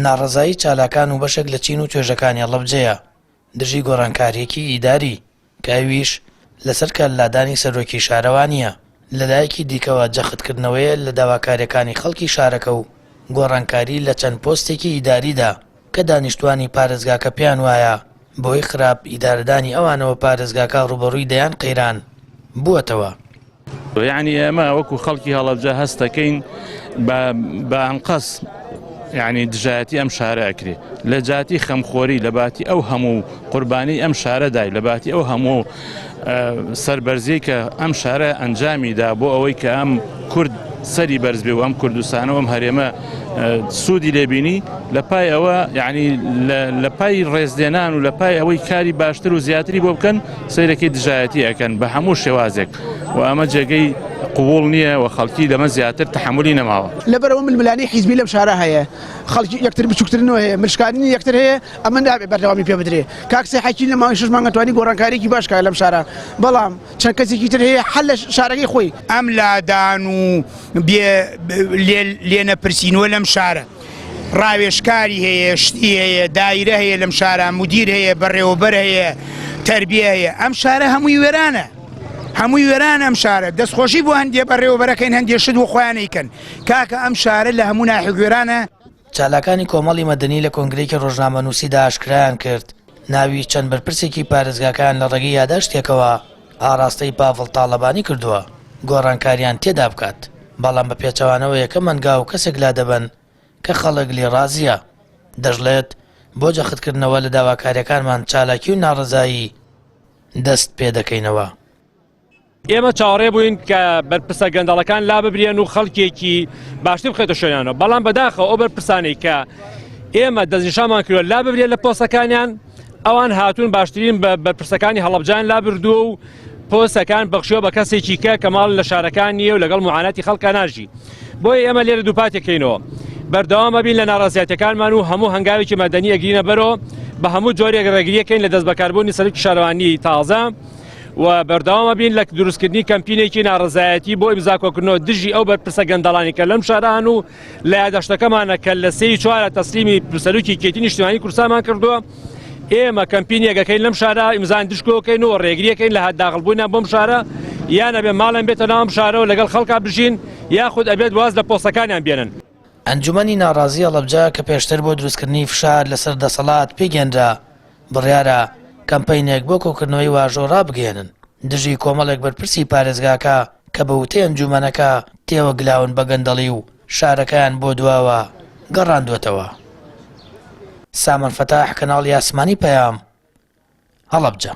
ناڕەزایی چالاکان و بەشێک لە چین و توێژەکانی هەڵەبجەیە دژی گۆڕانکارییەکی ئیداری کە ئەویش لەسەر کارلادانی سەرۆکی شارەوانییە، لەلایەکی دیکەوە جەختکردنەوەیە لە داواکارییەکانی خەڵکی شارەکە و گۆڕانکاری لە چەند پۆستێکی ئیداریدا کە دانیشتوانی پارێزگاکە پێیان وایە بەهۆی خراپ ئیدارەدانی ئەوانەوە پارێزگاکە ڕووبەڕووی دەیان قەیران بووەتەوە. یەعنی ئێمە وەکو خەڵکی هەڵەبجە هەست دەکەین بە بە ئەنقەست یعنی دژایەتی ئەم شارە ئەکرێ لە جاتی خەمخۆری لە باتی ئەو هەموو قوربانی ئەم شارە دای لە باتی ئەو هەموو سەربەرزی کە ئەم شارە ئەنجامی دا بۆ ئەوەی کە ئەم کورد سەری بەرز بێ و ئەم کوردستانە و ئەم هەرێمە سوودی لێبینی لە پای ئەوە یعنی لە پای ڕێزلێنان و لە پای ئەوەی کاری باشتر و زیاتری بۆ بکەن سەیرەکەی دژایەتی ئەکەن بە هەموو شێوازێک و ئەمە جێگەی قبوڵ نییە و خەڵکی لەمە زیاتر تەحەمولی نەماوە. لەبەرئەوە ململانێی حیزبی لەم شارە هەیە، خەڵکی یەکتر بچوکترنەوە هەیە، ملشکاندنی یەکتر هەیە، ئەمە نابێت بەردەوامی پێ بدرێ. کاک سەی حەکیم لە ماوەی شەش مانگا توانی گۆڕانکارییەکی باش بکات لەم شارە، بەڵام چەند کەسێکی تر هەیە هەر لە شارەکەی خۆی. ئەم لادان و بێ لێنەپرسینەوە لەم شارە. ڕاوێژکاری هەیە، شتی هەیە، دایرە هەیە لەم شارە، مدیر هەیە، بەڕێوەبەر هەیە، تەربیە هەیە، ئەم شارە هەمووی وێرانە. هەمووی وێرانە ئەم شارە. دەستخۆشی بۆ هەندێ بەڕێوەبەرەکەین هەندێ شت بۆ خۆیان ئەیکەن. کاکە ئەم شارە لە هەموو ناحیەک وێرانە. چالاکانی کۆمەڵی مەدەنی لە کۆنگرەیەکی ڕۆژنامەنووسیدا ئاشکرایان کرد، ناوی چەند بەرپرسێکی پارێزگاکەیان لە ڕێگەی یاداشتێکەوە ئاڕاستەی پاڤڵ تاڵەبانی کردووە گۆڕانکاریان تێدا بکات، بەڵام بە پێچەوانەوە یەکەم هەنگاو کەسێک لادەبەن کە خەڵک لێی ڕازییە. دەشڵێت، بۆ جەختکردنەوە لە داواکارییەکانمان چالاکی و ناڕەزایی دەست پێدەکەینەوە. ئێمە چاوەڕێ بووین کە بەرپرسە گەندەڵەکان لاببرێن و خەڵکێکی باشتر بخێتە شوێنانەوە بەڵام بەداخەوە ئەو بەرپرسانەی کە ئێمە دەستنیشانمان کردووە لاببرێن لە پۆستەکانیان ئەوان هاتوون باشترین بە بەرپرسەکانی هەڵەبجان لابردووە و پۆستەکان بەخشیوە بە کەسێکی کە کە ماڵ لە شارەکان نییە و لەگەڵ معاناتی خەڵکا ناژی بۆیە ئێمە لێرە دووپاتێکەینەوە بەردەوام ئەبین لە ناڕەزایەتیەکانمان و هەموو هەنگاوێکی مەدەنی ئەگرینە بەرەوە بە هەموو جۆرێک ڕێگریەکەین لە دەستبەکاربوونی سەرۆکی شارەوانی تازە و بەردەوام ئەبین لە دروستکردنی کەمپینێکی ناڕەزایەتی بۆ ئیمزا کۆکردنەوە دژی ئەو بەرپرسە گەندەڵانی کە لەم شارە هەن و لە یاداشتەکەمانە کە لە سێی چوارە تەسلیمی سەرۆکی یەکێتی نیشتیمانی کوردستانمان کردووە ئێمە کەمپینێکەکەین لەم شارە ئیمزان دشکۆکەین و ڕێگریەکەین لە داخڵبوونیان بۆم شارە یان ئەبێ ماڵیان بێتە ناوم شارەوە لەگەڵ خەڵکا بژین یاخود ئەبێت واز لە پۆستەکانیان بێنن. ئەنجومەنی ناڕازی هەڵەبجە کە پێشتر بۆ دروستکردنی فشار لەسەر دەسەڵات پێکهێنرا، بڕیارە کەمپەینێک بۆ کۆکردنەوەی واژۆ ڕابگەیەنن دژی کۆمەڵێک بەرپرسی پارێزگاکە کە بە وتەی ئەنجومەنەکە تێوەگلاون بە گەندەڵی و شارەکەیان بۆ دواوە گەڕاندووەتەوە. سامان فەتاح، کەناڵی ئاسمانی پەیام، هەڵەبجە.